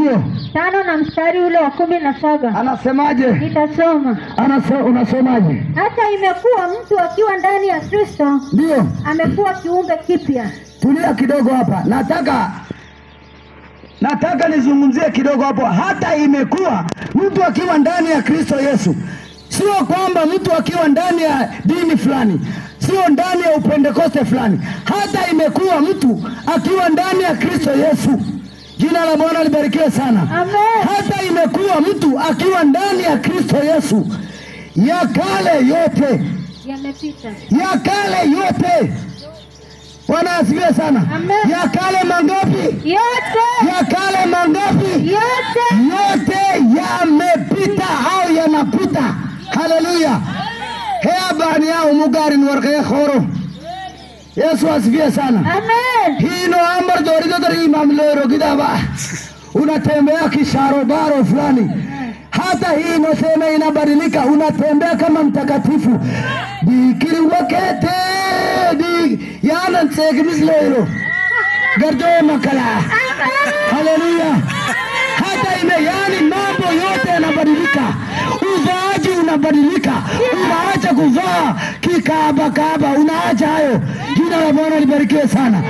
Ndio. 5 na mstari ule wa 17. Anasemaje? Nitasoma. Unasomaje? Hata imekuwa mtu akiwa ndani ya Kristo, ndio, amekuwa kiumbe kipya. Tulia kidogo hapa. Nataka nizungumzie kidogo hapo. Hata imekuwa mtu akiwa ndani ya Kristo Yesu. Sio kwamba mtu akiwa ndani ya dini fulani, sio ndani ya upentekoste fulani. Hata imekuwa mtu akiwa ndani ya Kristo Yesu. Jina la Bwana libarikiwe sana. Amen. Hata imekuwa mtu akiwa ndani ya Kristo Yesu, ya kale yote yamepita. Ya kale yote. Bwana asifiwe sana. Amen. Ya kale mangapi? Yote. Ya kale mangapi? Yote. Yote yamepita au yanapita. Haleluya. Hea bani yao mugari nwarqe khoro. Yesu asifiwe sana. Amen. Hino ambar dorido dari imam lero gidaba. Unatembea kisharobaro fulani. Hata hii inasema inabadilika, unatembea kama mtakatifu. Dikiri wakete di yana nsegimisleiro. Gardo makala. Haleluya. Hata ime, yani mambo yote yanabadilika. Uvaaji unabadilika. Unaacha kuvaa kikaba kaba, unaacha hayo. Jina la Bwana libarikiwe sana.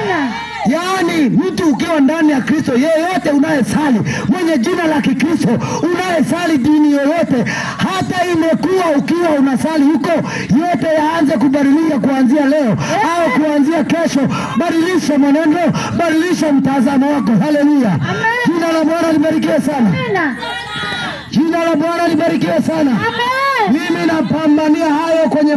Yaani mtu ukiwa ndani ya Kristo, yeyote unayesali, mwenye jina la Kikristo, unayesali dini yoyote, hata imekuwa ukiwa unasali huko, yote yaanze kubadilika kuanzia leo au kuanzia kesho. Badilisha mwenendo, badilisha mtazamo wako. Haleluya. Jina la Bwana libarikiwe sana. Jina la Bwana libarikiwe sana. Amen. Mimi napambania hayo kwenye